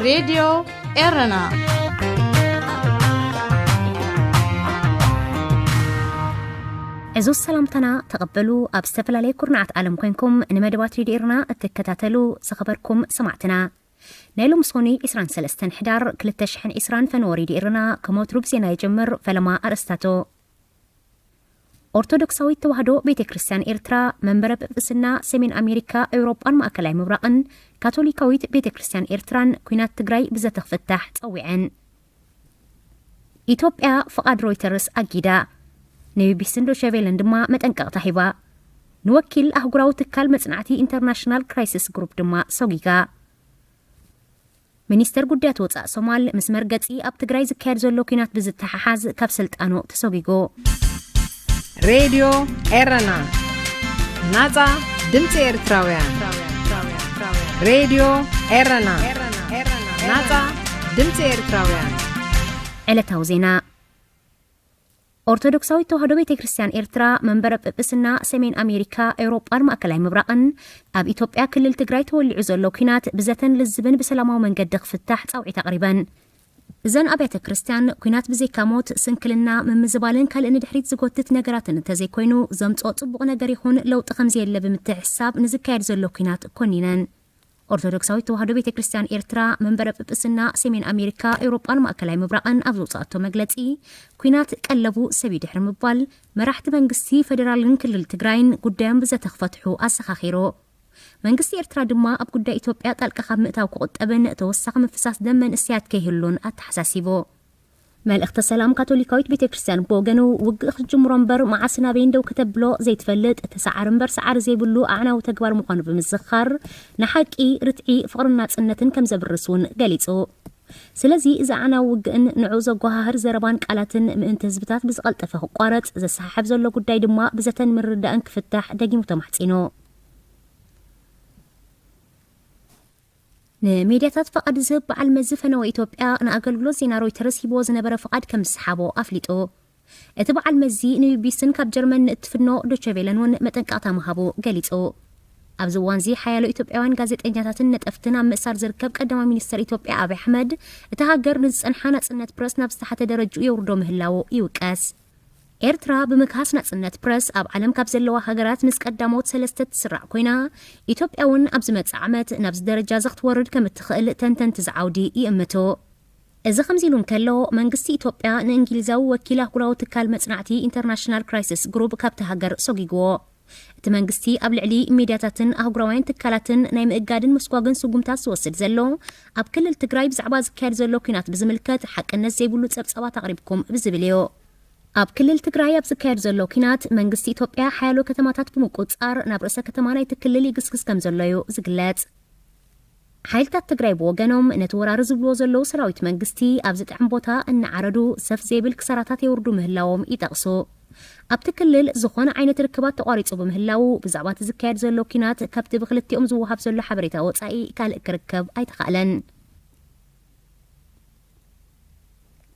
ሬድዮ ኤረና። ዕዙዝ ሰላምታና ተቐበሉ። ኣብ ዝተፈላለየ ኩርናዓት ዓለም ኮይንኩም ንመደባት ሬድዮ ኤረና እትከታተሉ ዝኸበርኩም ሰማዕትና፣ ናይ ሎሚ ሶኒ ዕስራን ሰለስተን ሕዳር ክልተ ሽሕን ዕስራን ፈነወ ሬድዮ ኤረና ከም ወትሩ ብዜና ይጀምር። ፈለማ ኣርእስታቱ። ኦርቶዶክሳዊት ተዋህዶ ቤተ ክርስቲያን ኤርትራ፣ መንበረ ጵጵስና ሰሜን ኣሜሪካ፣ ኤውሮጳን ማእከላይ ምብራቕን፣ ካቶሊካዊት ቤተ ክርስቲያን ኤርትራን ኲናት ትግራይ ብዘተ ክፍታሕ ጸዊዐን። ኢትዮጵያ ፍቓድ ሮይተርስ ኣጊዳ፣ ንቢቢሲን ዶቸቬለን ድማ መጠንቀቕታ ሂባ። ንወኪል ኣህጉራዊ ትካል መጽናዕቲ ኢንተርናሽናል ክራይሲስ ግሩፕ ድማ ሰጒጋ። ሚኒስተር ጉዳያት ወጻኢ ሶማል ምስ መርገጺ ኣብ ትግራይ ዝካየድ ዘሎ ኲናት ብዝተሓሓዝ ካብ ስልጣኑ ተሰጒጉ። ሬድዮ ኤረና፣ ናጻ ድምጺ ኤርትራውያን። ሬድዮ ኤረና፣ ናጻ ድምጺ ኤርትራውያን። ዕለታዊ ዜና። ኦርቶዶክሳዊት ተዋህዶ ቤተ ክርስቲያን ኤርትራ፣ መንበረ ጵጵስና ሰሜን ኣሜሪካ፣ ኤውሮጳን ማእከላይ ምብራቕን፣ ኣብ ኢትዮጵያ ክልል ትግራይ ተወሊዑ ዘሎ ኲናት ብዘተን ልዝብን ብሰላማዊ መንገዲ ክፍታሕ ጻውዒት ኣቕሪበን። እዘን ኣብያተ ክርስቲያን፣ ኲናት ብዘይካ ሞት፣ ስንክልና፣ ምምዝባልን ካልእ ንድሕሪት ዝጎትት ነገራትን እንተዘይኮይኑ፣ ዘምጽኦ ጽቡቕ ነገር ይኹን ለውጢ ከምዘየለ ብምትሕስሳብ ንዝካየድ ዘሎ ኲናት ኮኒነን። ኦርቶዶክሳዊት ተዋህዶ ቤተ ክርስቲያን ኤርትራ፣ መንበረ ጵጵስና ሰሜን ኣሜሪካ፣ ኤውሮጳን ማእከላይ ምብራቕን ኣብ ዘውጽኣቶ መግለጺ፣ ኲናት ቀለቡ ሰብ እዩ ድሕሪ ምባል፣ መራሕቲ መንግስቲ ፌደራልን ክልል ትግራይን ጉዳዮም ብዘተ ክፈትሑ ኣዘኻኺሩ። መንግስቲ ኤርትራ ድማ ኣብ ጉዳይ ኢትዮጵያ ጣልቃ ካብ ምእታው ክቑጠብን ተወሳኺ ምፍሳስ ደም መንእሰያት ከይህሉን ኣተሓሳሲቡ። መልእኽተ ሰላም ካቶሊካዊት ቤተ ክርስቲያን ብወገኑ፣ ውግእ ክትጅምሮ እምበር መዓስ ናበይን ደው ከተብሎ ዘይትፈልጥ፣ ተሰዓሪ እምበር ሰዓሪ ዘይብሉ ኣዕናዊ ተግባር ምዃኑ ብምዝኻር፣ ንሓቂ፣ ርትዒ፣ ፍቕርን ናጽነትን ከም ዘብርስ እውን ገሊጹ። ስለዚ እዚ ኣዕናዊ ውግእን ንዕኡ ዘጓሃህር ዘረባን ቃላትን ምእንቲ ህዝብታት ብዝቐልጠፈ ክቋረጽ፣ ዘሰሓሕብ ዘሎ ጉዳይ ድማ ብዘተን ምርድዳእን ክፍታሕ ደጊሙ ተማሕጺኑ። ንሚድያታት ፍቓድ ዝህብ በዓል መዚ ፈነወ ኢትዮጵያ ንኣገልግሎት ዜና ሮይተርስ ሂብዎ ዝነበረ ፍቓድ ከም ዝሰሓቦ ኣፍሊጡ። እቲ በዓል መዚ ንቢቢሲን ካብ ጀርመን ንእትፍኖ ዶቸቬለን እውን መጠንቀቕታ ምሃቡ ገሊጹ። ኣብዚ እዋንዚ ሓያሎ ኢትዮጵያውያን ጋዜጠኛታትን ነጠፍትን ኣብ ምእሳር ዝርከብ ቀዳማይ ሚኒስተር ኢትዮጵያ ኣብይ ኣሕመድ፣ እታ ሃገር ንዝጸንሓ ናጽነት ፕረስ ናብ ዝተሓተ ደረጅኡ የውርዶ ምህላዉ ይውቀስ። ኤርትራ ብምግሃስ ናጽነት ፕረስ ኣብ ዓለም ካብ ዘለዋ ሃገራት ምስ ቀዳሞት ሰለስተ ትስራዕ ኮይና፣ ኢትዮጵያ እውን ኣብ ዝመጽእ ዓመት ናብዚ ደረጃ እዚ ክትወርድ ከም እትኽእል ተንተንቲ እዚ ዓውዲ ይእምቱ። እዚ ከምዚ ኢሉ እንከሎ፣ መንግስቲ ኢትዮጵያ ንእንግሊዛዊ ወኪል ኣህጉራዊ ትካል መጽናዕቲ ኢንተርናሽናል ክራይሲስ ግሩፕ ካብቲ ሃገር ሰጒግዎ። እቲ መንግስቲ ኣብ ልዕሊ ሚድያታትን ኣህጉራውያን ትካላትን ናይ ምእጋድን ምስጓግን ስጉምታት ዝወስድ ዘሎ፣ ኣብ ክልል ትግራይ ብዛዕባ ዝካየድ ዘሎ ኲናት ብዝምልከት ሓቅነት ዘይብሉ ጸብጻባት ኣቕሪብኩም ብዝብል እዩ። ኣብ ክልል ትግራይ ኣብ ዝካየድ ዘሎ ኲናት፣ መንግስቲ ኢትዮጵያ ሓያሎ ከተማታት ብምቁጽጻር፣ ናብ ርእሰ ከተማ ናይቲ ክልል ይግስግስ ከም ዘሎ እዩ ዝግለጽ። ሓይልታት ትግራይ ብወገኖም፣ ነቲ ወራሪ ዝብልዎ ዘለዉ ሰራዊት መንግስቲ ኣብ ዝጥዕም ቦታ እናዓረዱ፣ ሰፍ ዘይብል ክሳራታት የውርዱ ምህላዎም ይጠቕሱ። ኣብቲ ክልል ዝኾነ ዓይነት ርክባት ተቋሪጹ ብምህላዉ፣ ብዛዕባ እቲ ዝካየድ ዘሎ ኲናት ካብቲ ብክልቲኦም ዝወሃብ ዘሎ ሓበሬታ ወጻኢ ካልእ ክርከብ ኣይተኻእለን።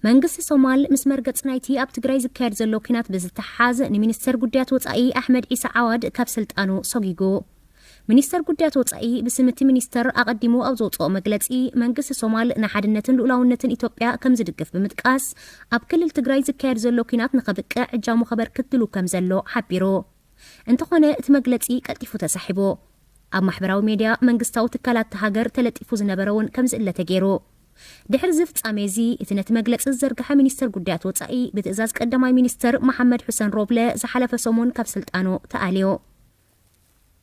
መንግስቲ ሶማል ምስ መርገጽ ናይቲ ኣብ ትግራይ ዝካየድ ዘሎ ኲናት ብዝተሓሓዝ፣ ንሚኒስተር ጉዳያት ወጻኢ ኣሕመድ ዒሳ ዓዋድ ካብ ስልጣኑ ሰጒጉ። ሚኒስተር ጉዳያት ወጻኢ ብስም እቲ ሚኒስተር ኣቐዲሙ ኣብ ዘውጽኦ መግለጺ፣ መንግስቲ ሶማል ንሓድነትን ልኡላውነትን ኢትዮጵያ ከም ዝድግፍ ብምጥቃስ፣ ኣብ ክልል ትግራይ ዝካየድ ዘሎ ኲናት ንኸብቅዕ እጃሙ ከበርክት ድሉው ከም ዘሎ ሓቢሩ። እንተኾነ፣ እቲ መግለጺ ቀልጢፉ ተሳሒቡ። ኣብ ማሕበራዊ ሜድያ መንግስታዊ ትካላት እታ ሃገር ተለጢፉ ዝነበረ እውን ከም ዝእለ ተገይሩ። ድሕሪ እዚ ፍጻሜ እዚ፣ እቲ ነቲ መግለጺ ዝዘርግሐ ሚኒስተር ጉዳያት ወጻኢ፣ ብትእዛዝ ቀዳማይ ሚኒስተር መሓመድ ሑሰን ሮብለ ዝሓለፈ ሰሙን ካብ ስልጣኑ ተኣልዩ።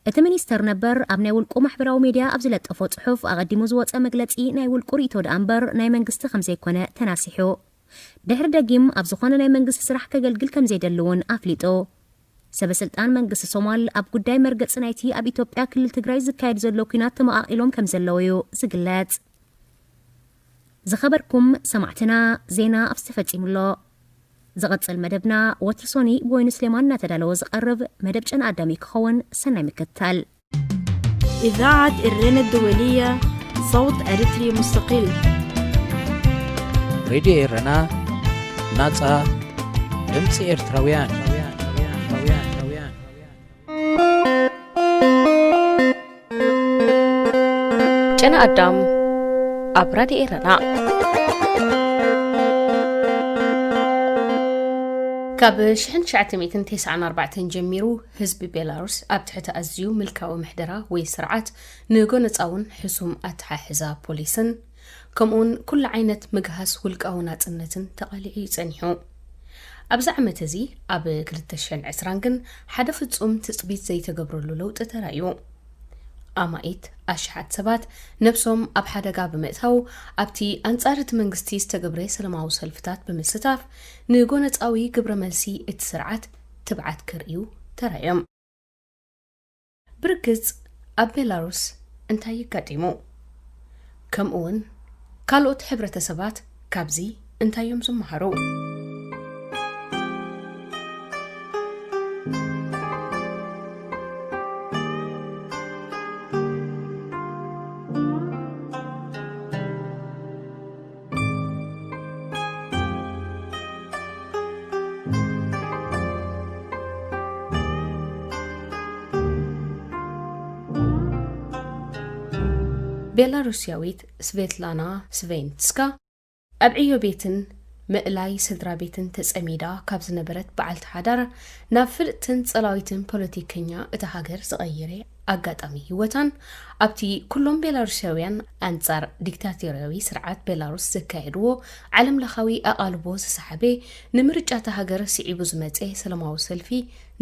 እቲ ሚኒስተር ነበር ኣብ ናይ ውልቁ ማሕበራዊ ሜድያ ኣብ ዝለጠፎ ጽሑፍ፣ ኣቐዲሙ ዝወጸ መግለጺ ናይ ውልቁ ርእይቶ ደኣ እምበር ናይ መንግስቲ ከም ዘይኮነ ተናሲሑ። ድሕሪ ደጊም ኣብ ዝኾነ ናይ መንግስቲ ስራሕ ከገልግል ከም ዘይደሊ እውን ኣፍሊጡ። ሰበ ስልጣን መንግስቲ ሶማል ኣብ ጉዳይ መርገጺ ናይቲ ኣብ ኢትዮጵያ ክልል ትግራይ ዝካየድ ዘሎ ኲናት ተመቓቒሎም ከም ዘለዉ እዩ ዝግለጽ። ዝኸበርኩም ሰማዕትና፣ ዜና ኣብዚ ተፈጺሙ ኣሎ። ዝቐጽል መደብና ወትሪ ሶኒ ብወይኑ ስሌማን እናተዳለወ ዝቐርብ መደብ ጨና ኣዳም እዩ ክኸውን። ሰናይ ምክትታል። إذاعة إرينا الدولية، صوت أريتري مستقل. ሬድዮ ኤረና፣ ናጻ ድምጺ ኤርትራውያን። ጨና ኣዳም። ኣብ ራድዮ ኤረና። ካብ ሽሕን ትሽዓተ ሚእትን ተስዓን ኣርባዕተን ጀሚሩ፣ ህዝቢ ቤላሩስ ኣብ ትሕቲ ኣዝዩ ምልካዊ ምሕደራ ወይ ስርዓት፣ ንጎነጻውን ሕሱም ኣተሓሕዛ ፖሊስን፣ ከምኡውን ኩሉ ዓይነት ምግሃስ ውልቃዊ ናጽነትን ተቓሊዑ እዩ ጸኒሑ። ኣብዚ ዓመት እዚ፣ ኣብ ክልተ ሽሕን ዕስራን ግን፣ ሓደ ፍጹም ትጽቢት ዘይተገብረሉ ለውጢ ተራእዩ። ኣማኢት ኣሽሓት ሰባት ነብሶም ኣብ ሓደጋ ብምእታው፣ ኣብቲ ኣንጻር እቲ መንግስቲ ዝተገብረ ሰላማዊ ሰልፍታት ብምስታፍ፣ ንጎነጻዊ ግብረ መልሲ እቲ ስርዓት ትብዓት ከርእዩ ተራእዮም። ብርግጽ ኣብ ቤላሩስ እንታይ የጋጢሙ? ከምኡውን ካልኦት ሕብረተሰባት ካብዚ እንታይ እዮም ዝመሃሩ? ቤላሩስያዊት ስቬትላና ስቬንስካ ኣብ ዕዮ ቤትን ምእላይ ስድራ ቤትን ተጸሚዳ ካብ ዝነበረት በዓልቲ ሓዳር፣ ናብ ፍልጥትን ጸላዊትን ፖለቲከኛ እታ ሃገር ዝቐየረ ኣጋጣሚ ህይወታን፣ ኣብቲ ኩሎም ቤላሩስያውያን ኣንጻር ዲክታቶርያዊ ስርዓት ቤላሩስ ዘካየድዎ ዓለምለኻዊ ኣቓልቦ ዝሰሓበ፣ ንምርጫ እታ ሃገር ስዒቡ ዝመጸ ሰላማዊ ሰልፊ፣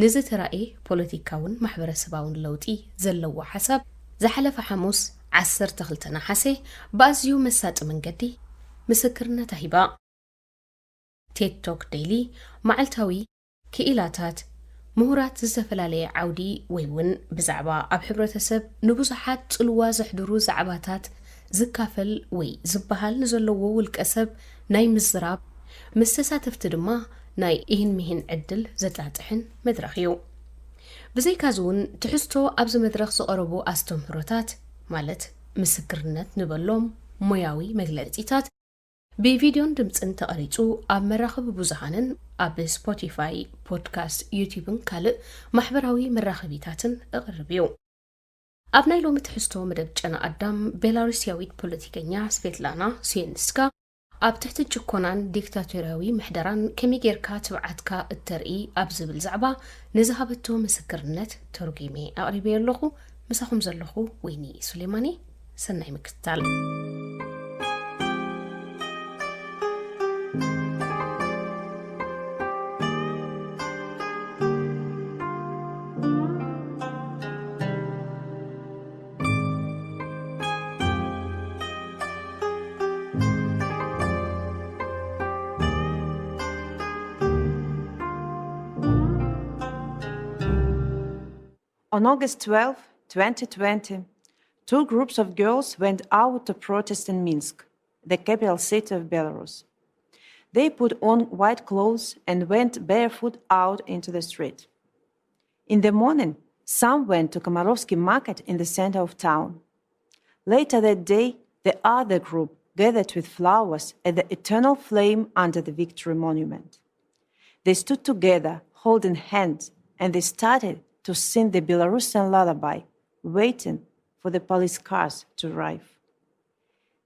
ንዝተራእየ ፖለቲካውን ማሕበረሰባውን ለውጢ ዘለዎ ሓሳብ፣ ዝሓለፈ ሓሙስ ዓሰርተ ክልተ ነሓሰ ብኣዝዩ መሳጢ መንገዲ ምስክርነታ ሂባ። ቴድ ቶክ ዴይሊ፣ መዓልታዊ ክኢላታት፣ ምሁራት ዝተፈላለየ ዓውዲ ወይ እውን ብዛዕባ ኣብ ሕብረተሰብ ንብዙሓት ጽልዋ ዘሕድሩ ዛዕባታት ዝካፈል ወይ ዝበሃል ንዘለዎ ውልቀ ሰብ ናይ ምዝራብ፣ ምስ ተሳተፍቲ ድማ ናይ ኢሂን ምሂን ዕድል ዘጣጥሕን መድረኽ እዩ። ብዘይካዚ እውን ትሕዝቶ ኣብዚ መድረኽ ዝቐረቡ ኣስተምህሮታት፣ ማለት ምስክርነት ንበሎም ሞያዊ መግለጺታት፣ ብቪድዮን ድምጽን ተቐሪጹ ኣብ መራኸቢ ብዙሃንን ኣብ ስፖቲፋይ፣ ፖድካስት፣ ዩቲዩብን ካልእ ማሕበራዊ መራኸቢታትን እቕርብ እዩ። ኣብ ናይ ሎሚ ትሕዝቶ መደብ ጨና ኣዳም፣ ቤላሩስያዊት ፖለቲከኛ ስቬትላና ስዌንስካ ኣብ ትሕቲ ጭኮናን ዲክታቶርያዊ ምሕደራን ከመይ ጌርካ ትብዓትካ እተርኢ ኣብ ዝብል ዛዕባ ንዝሃበቶ ምስክርነት ተርጒመ ኣቕሪበዮ ኣለኹ። ምሳኹም ዘለኹ ወይኒ ሱሌማን እየ። ሰናይ ምክትታል። On August twelfth, twenty twenty, two groups of girls went out to protest in Minsk, the capital city of Belarus. They put on white clothes and went barefoot out into the street. In the morning, some went to Komarovsky market in the center of town. Later that day, the other group gathered with flowers at the Eternal Flame under the Victory Monument. They stood together, holding hands, and they started to sing the Belarusian lullaby, waiting for the police cars to arrive.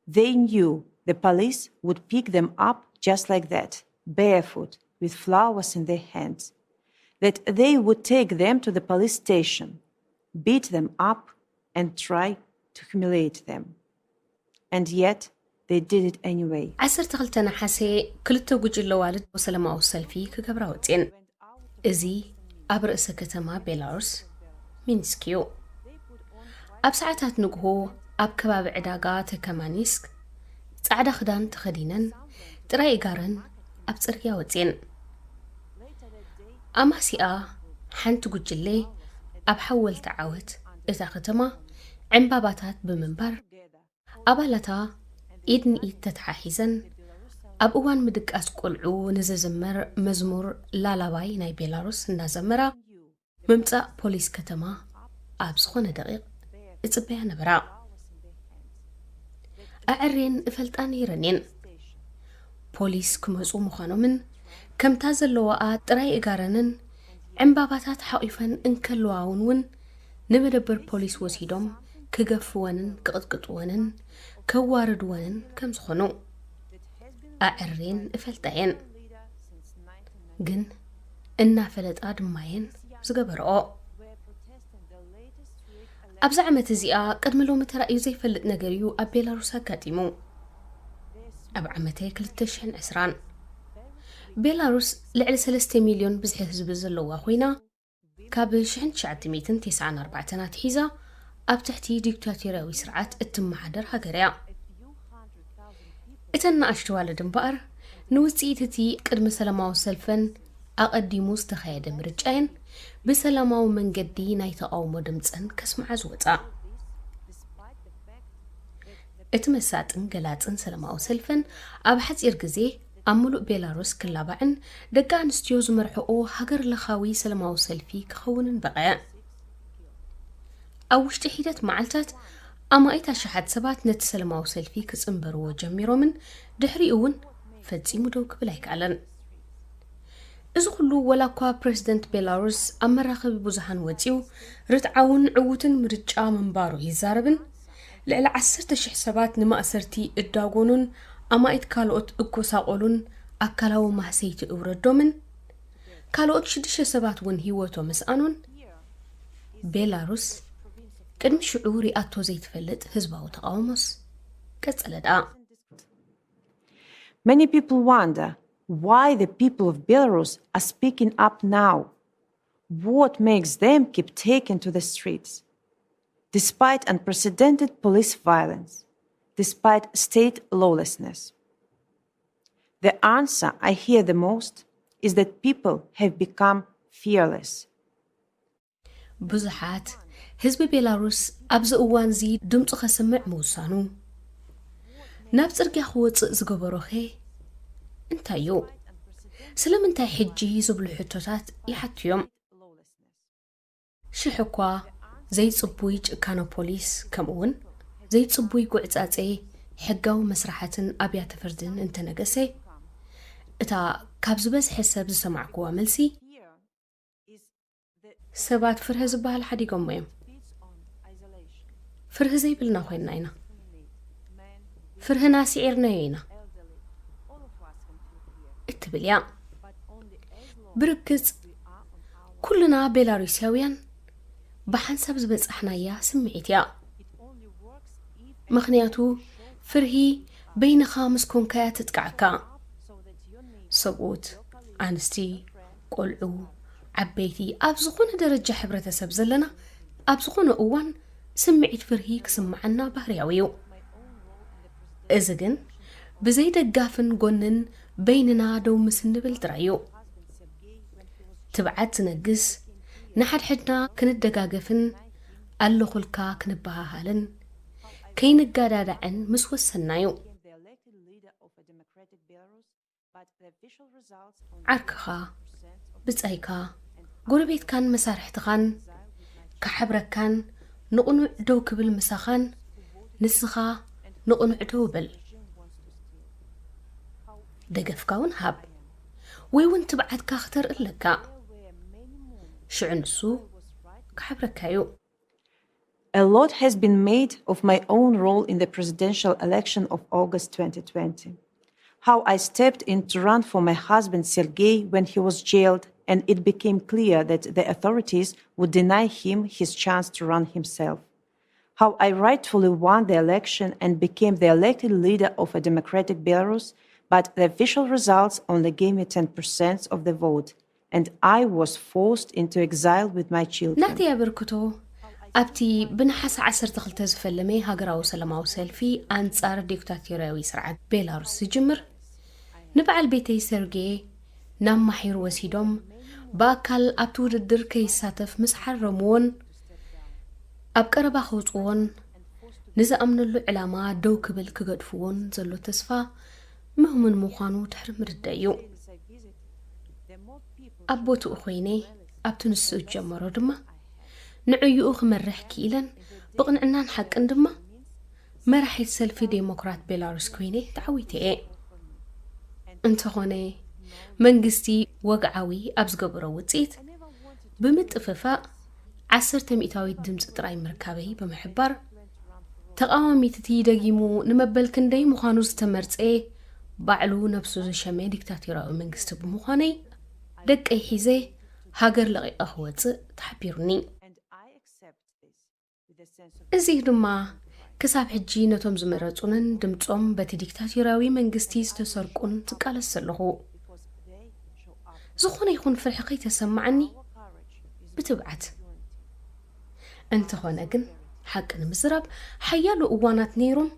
They knew the police would pick them up just like that, barefoot, with flowers in their hands, that they would take them to the police station, beat them up, and try to humiliate them. And yet, they did it anyway. ዓሰርተ ክልተ ነሓሰ ክልተ ጉጅለ ኣዋልድ ሰላማዊ ሰልፊ ክገብራ ወፅየን። እዚ ኣብ ርእሰ ከተማ ቤላሩስ ሚንስክ እዩ። ኣብ ሰዓታት ንግሆ ኣብ ከባቢ ዕዳጋ ተከማኒስክ ጻዕዳ ክዳን ተኸዲነን ጥራይ እጋረን ኣብ ጽርግያ ወጽየን። ኣማሲኣ ሓንቲ ጉጅለ ኣብ ሓወልቲ ዓወት እታ ከተማ ዕምባባታት ብምንባር ኣባላታ ኢድ ንኢድ ተተሓሒዘን ኣብ እዋን ምድቃስ ቆልዑ ንዝዝመር መዝሙር ላላባይ ናይ ቤላሩስ እናዘመራ ምምጻእ ፖሊስ ከተማ ኣብ ዝኾነ ደቂቕ እጽበያ ነበራ። ኣዐርየን እፈልጣ ነይረን እየን። ፖሊስ ክመጹ ምዃኖምን ከምታ ዘለዋኣ ጥራይ እጋረንን ዕምባባታት ሓቒፈን እንከለዋ እውን እውን ንመደበር ፖሊስ ወሲዶም ክገፍወንን ክቕጥቅጥወንን ከዋርድወንን ከም ዝኾኑ ኣዕሬን እፈልጣ እየን። ግን እናፈለጣ ድማ እየን ዝገበረኦ። ኣብዚ ዓመት እዚኣ ቅድሚ ሎሚ ተራእዩ ዘይፈልጥ ነገር እዩ ኣብ ቤላሩስ ኣጋጢሙ። ኣብ ዓመተ ክልተ ሽሕን ዕስራን ቤላሩስ ልዕሊ ሰለስተ ሚልዮን ብዝሒ ህዝቢ ዘለዋ ኮይና፣ ካብ ሽሕን ትሽዓተ ሚእትን ተስዓን ኣርባዕተን ኣትሒዛ ኣብ ትሕቲ ዲክታቶርያዊ ስርዓት እትመሓደር ሃገር እያ። እተን ንኣሽቱ ዋለድ እምበኣር ንውጽኢት እቲ ቅድሚ ሰላማዊ ሰልፈን ኣቐዲሙ ዝተኻየደ ምርጫየን ብሰላማዊ መንገዲ ናይ ተቓውሞ ድምጸን ከስምዓ ዝወጻ። እቲ መሳጥን ገላጽን ሰላማዊ ሰልፈን ኣብ ሓጺር ግዜ ኣብ ምሉእ ቤላሩስ ክላባዕን ደቂ ኣንስትዮ ዝመርሕኦ ሃገር ለኻዊ ሰላማዊ ሰልፊ ክኸውንን በቐ። ኣብ ውሽጢ ሒደት መዓልታት ኣማኢት ኣሽሓት ሰባት ነቲ ሰላማዊ ሰልፊ ክጽንበርዎ ጀሚሮምን ድሕሪኡ እውን ፈጺሙ ደው ክብል ኣይከኣለን። እዚ ኩሉ ወላ እኳ ፕረዚደንት ቤላሩስ ኣብ መራኸቢ ብዙሃን ወጺኡ ርትዓውን ዕዉትን ምርጫ ምንባሩ ይዛረብን ልዕሊ ዓሰርተ ሽሕ ሰባት ንማእሰርቲ እዳጎኑን ኣማኢት ካልኦት እኮሳቆሉን ኣካላዊ ማህሰይቲ እውረዶምን ካልኦት ሽዱሽተ ሰባት እውን ህይወቶም ምስኣኑን ቤላሩስ ቅድሚ ሽዑ ሪኣቶ ዘይትፈልጥ ህዝባዊ ተቓውሞስ ቀጸለ ደኣ። Many people wonder why the people of Belarus are speaking up now. What makes them keep taking to the streets, despite unprecedented police violence, despite state lawlessness? The answer I hear the most is that people have become fearless. ብዙሓት ህዝቢ ቤላሩስ ኣብዚ እዋን እዚ ድምፁ ከስምዕ ምውሳኑ ናብ ፅርግያ ክወፅእ ዝገበሮኸ እንታይ እዩ? ስለምንታይ ሕጂ ዝብሉ ሕቶታት ይሓቱ እዮም። ሽሕ እኳ ዘይፅቡይ ጭካነ ፖሊስ ከምኡ እውን ዘይፅቡይ ጉዕፃፀ ሕጋዊ መስራሓትን ኣብያተ ፍርድን እንተነገሰ እታ ካብ ዝበዝሐ ሰብ ዝሰማዕኩዋ መልሲ ሰባት ፍርሂ ዝበሃል ሓዲጎሞ እዮም። ፍርሂ ዘይብልና ኮይንና ኢና። ፍርህና ስዒርናዮ ኢና እትብል እያ። ብርግጽ ኩልና ቤላሩስያውያን ብሓንሳብ ዝበጻሕናያ ስምዒት እያ። ምኽንያቱ ፍርሂ በይንኻ ምስ ኮንካ እያ ተጥቅዓካ። ሰብኡት፣ ኣንስቲ፣ ቆልዑ፣ ዓበይቲ ኣብ ዝኾነ ደረጃ ሕብረተሰብ ዘለና ኣብ ዝኾነ እዋን ስምዒት ፍርሂ ክስምዓና ባህርያዊ እዩ። እዚ ግን ብዘይ ደጋፍን ጎንን በይንና ደው ምስ እንብል ጥራይ እዩ። ትብዓት ዝነግስ፣ ንሓድሕድና ክንደጋገፍን ኣለኹልካ ክንበሃሃልን ከይንጋዳዳዕን ምስ ወሰንና እዩ። ዓርክኻ፣ ብጻይካ፣ ጎረቤትካን መሳርሕትኻን ክሓብረካን ንቕኑዕ ደው ክብል ምሳኻን ንስኻ ንቕኑዕ ደው በል። ደገፍካ እውን ሃብ ወይ እውን ትብዓትካ ክተርኢ ኣለካ። ሽዑ ንሱ ክሓብረካ እዩ። A lot has been made of my own role in the presidential election of August twenty twenty. How I stepped in to run for my husband Sergei when he was jailed and it became clear that the authorities would deny him his chance to run himself. How I rightfully won the election and became the elected leader of a democratic Belarus, but the official results only gave me ten percent of the vote, and I was forced into exile with my children. ናተይ ኣበርክቶ ኣብቲ ብነሓሰ ዓሰርተ ክልተ ዝፈለመ ሃገራዊ ሰላማዊ ሰልፊ ኣንጻር ዲክታቶርያዊ ስርዓት ቤላሩስ ዝጅምር፣ ንበዓል ቤተይ ሰርጌ ናብ ማሒር ወሲዶም ብኣካል ኣብቲ ውድድር ከይሳተፍ ምስ ሓረምዎን ኣብ ቀረባ ከውፅዎን ንዝኣምነሉ ዕላማ ደው ክብል ክገድፍዎን ዘሎ ተስፋ ምህሙን ምዃኑ ድሕሪ ምርዳእ እዩ። ኣብ ቦትኡ ኮይነ ኣብቲ ንሱ ዝጀመሮ ድማ ንዕይኡ ክመርሕ ክኢለን ብቕንዕናን ሓቅን ድማ መራሒት ሰልፊ ዴሞክራት ቤላሩስ ኮይነ ተዓዊተ እየ። እንተኾነ መንግስቲ ወግዓዊ ኣብ ዝገበሮ ውፅኢት ብምጥፍፋእ ዓሰርተ ሚእታዊት ድምፂ ጥራይ ምርካበይ ብምሕባር ተቓዋሚት እቲ ደጊሙ ንመበል ክንደይ ምዃኑ ዝተመርጸ ባዕሉ ነብሱ ዝሸመ ዲክታቶርያዊ መንግስቲ ብምዃነይ፣ ደቀይ ሒዘ ሃገር ለቒቐ ክወጽእ ተሓቢሩኒ። እዚ ድማ ክሳብ ሕጂ ነቶም ዝመረጹንን ድምጾም በቲ ዲክታቶርያዊ መንግስቲ ዝተሰርቁን ዝቃለስ ዘለኹ። ዝኾነ ይኹን ፍርሒ ከይተሰማዓኒ ብትብዓት። እንተኾነ ግን፣ ሓቂ ንምዝራብ፣ ሓያሎ እዋናት ነይሮም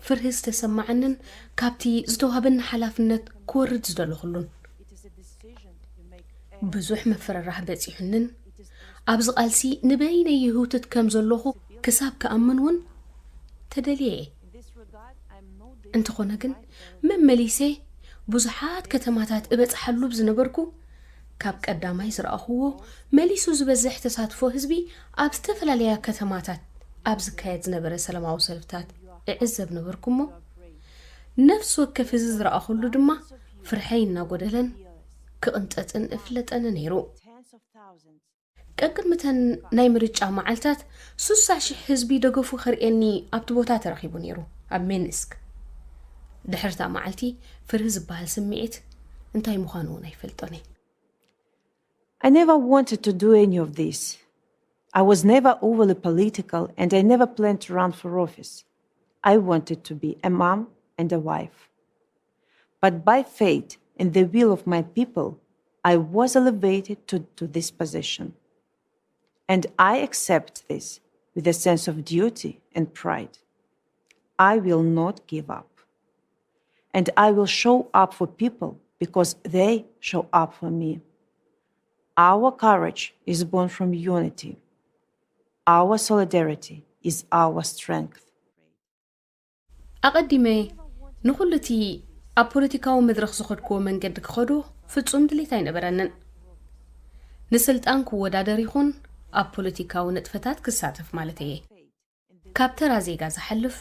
ፍርሂ ዝተሰማዓንን ካብቲ ዝተዋህበኒ ሓላፍነት ክወርድ ዝደለኹሉን። ብዙሕ መፈረራሕ በጺሑንን ኣብዚ ቃልሲ ንበይነይ ይህውትት ከም ዘለኹ ክሳብ ክኣምን እውን ተደልየ እየ። እንተኾነ ግን፣ መመሊሰ ብዙሓት ከተማታት እበጽሓሉ ብዝነበርኩ፣ ካብ ቀዳማይ ዝረኣኹዎ መሊሱ ዝበዝሕ ተሳትፎ ህዝቢ ኣብ ዝተፈላለያ ከተማታት ኣብ ዝካየድ ዝነበረ ሰላማዊ ሰልፍታት እዕዘብ ነበርኩ እሞ፣ ነፍሲ ወከፍ እዚ ዝረኣኹሉ ድማ ፍርሐይ እናጎደለን ክቕንጠጥን እፍለጠኒ ነይሩ። ቀቅድሚ እተን ናይ ምርጫ መዓልታት፣ ስሳ ሽሕ ህዝቢ ደገፉ ከርእየኒ ኣብቲ ቦታ ተረኺቡ ነይሩ፣ ኣብ ሚንስክ። ድሕርታ መዓልቲ፣ ፍርሂ ዝበሃል ስምዒት እንታይ ምዃኑ እውን ኣይፈልጦን እየ። I never wanted to do any of this. I was never overly political and I never planned to run for office. I wanted to be a mom and a wife. But by fate and the will of my people, I was elevated to, to this position. And I accept this with a sense of duty and pride. I will not give up. And I will show up for people because they show up for me. Our courage is born from unity. Our solidarity is our strength. ኣቐዲመ ንኹሉ እቲ ኣብ ፖለቲካዊ መድረኽ ዝኸድክዎ መንገዲ ክኸዶ ፍጹም ድሌት ኣይነበረንን። ንስልጣን ክወዳደር ይኹን ኣብ ፖለቲካዊ ንጥፈታት ክሳተፍ ማለት እየ። ካብ ተራ ዜጋ ዝሓልፍ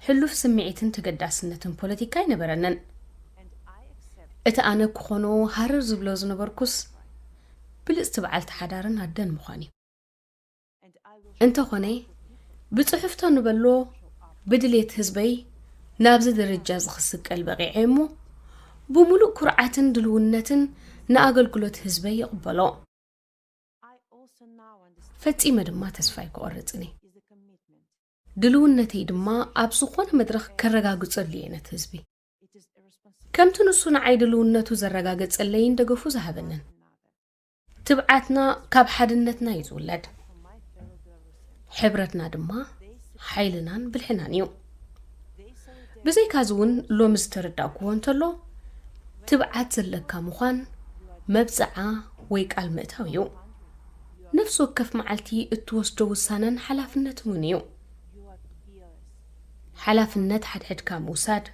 ሕሉፍ ስምዒትን ተገዳስነትን ፖለቲካ ኣይነበረንን። እቲ ኣነ ክኾኖ ሃረር ዝብሎ ዝነበርኩስ ብልጽቲ በዓልቲ ሓዳርን ኣደን ምዃን እዩ። እንተኾነ፣ ብጽሑፍቶ ንበሎ ብድሌት ህዝበይ ናብዚ ደረጃ እዚ ክስቀል በቒዐ እሞ፣ ብምሉእ ኩርዓትን ድልውነትን ንኣገልግሎት ህዝበይ ይቕበሎ። ፈጺመ ድማ ተስፋ ኣይክቖርጽን እየ። ድልውነተይ ድማ ኣብ ዝኾነ መድረኽ ከረጋግጸሉ እየ ነቲ ህዝቢ። ከምቲ ንሱ ንዓይ ድልውነቱ ዘረጋገጸለይን ደገፉ ዝሃበንን። ትብዓትና ካብ ሓድነትና እዩ ዝውለድ። ሕብረትና ድማ ሓይልናን ብልሕናን እዩ። ብዘይካዚ እውን ሎሚ ዝተረዳእኩዎ እንተሎ፣ ትብዓት ዘለካ ምዃን መብጽዓ ወይ ቃል ምእታው እዩ። ነፍሲ ወከፍ መዓልቲ እትወስዶ ውሳነን ሓላፍነትን እውን እዩ። ሓላፍነት ሓድሕድካ ምውሳድ።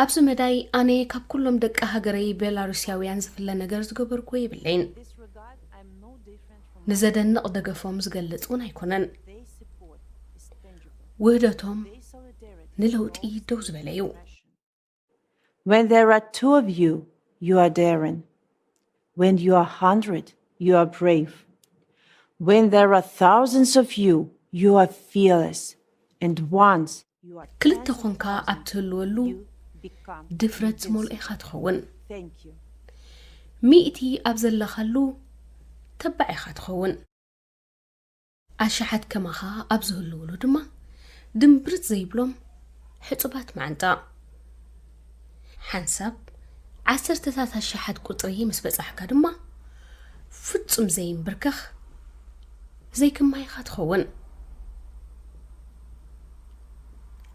ኣብዚ መዳይ ኣነ ካብ ኩሎም ደቂ ሃገረይ ቤላሩስያውያን ዝፍለ ነገር ዝገበርኩዎ የብለይን። ንዘደንቕ ደገፎም ዝገልጽ እውን ኣይኮነን። ውህደቶም ንለውጢ ደው ዝበለ እዩ። When there are two of you, you are daring. When you are hundred, you are brave. When there are thousands of you, you are fearless. And once you are ክልተ ኮንካ ኣብ ትህልወሉ ድፍረት ዝመልኦ ኢኻ ትኸውን። Thank you. ሚእቲ ኣብ ዘለኻሉ ተባዕ ኢኻ ትኸውን። ኣሽሓት ከማኻ ኣብ ዝህልውሉ ድማ ድምብርጽ ዘይብሎም ሕጹባት መዓንጣ። ሓንሳብ ዓሰርተታት ኣሽሓት ቁጽሪ ምስ በጻሕካ ድማ ፍጹም ዘይምብርከኽ ዘይክማይኻ ትኸውን።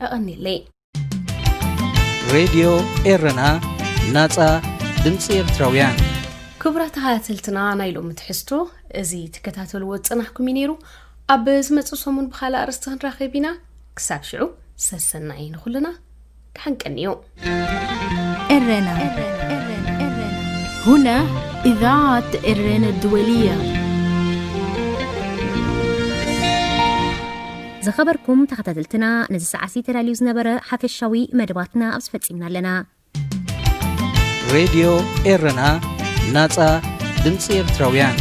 ኣቐኒለይ። ሬድዮ ኤረና፣ ናጻ ድምጺ ኤርትራውያን። ክቡራት ተኸታተልትና፣ ናይ ሎሚ ትሕዝቶ እዚ ትከታተልዎ ዝጸናሕኩም እዩ ነይሩ። ኣብ ዝመጽእ ሰሙን ብኻልእ ኣርእስቲ ክንራኸብ ኢና። ክሳብ ሽዑ ሰሰናይ ንኹልና። ደሓን ቀንዩ። ኤረና። هنا إذاعة إرنا الدولية. ዝኸበርኩም ተኸታተልትና፣ ነዚ ሰዓሲ ተዳልዩ ዝነበረ ሓፈሻዊ መደባትና ኣብዚ ፈጺምና ኣለና። ሬድዮ ኤረና፣ ናጻ ድምጺ ኤርትራውያን።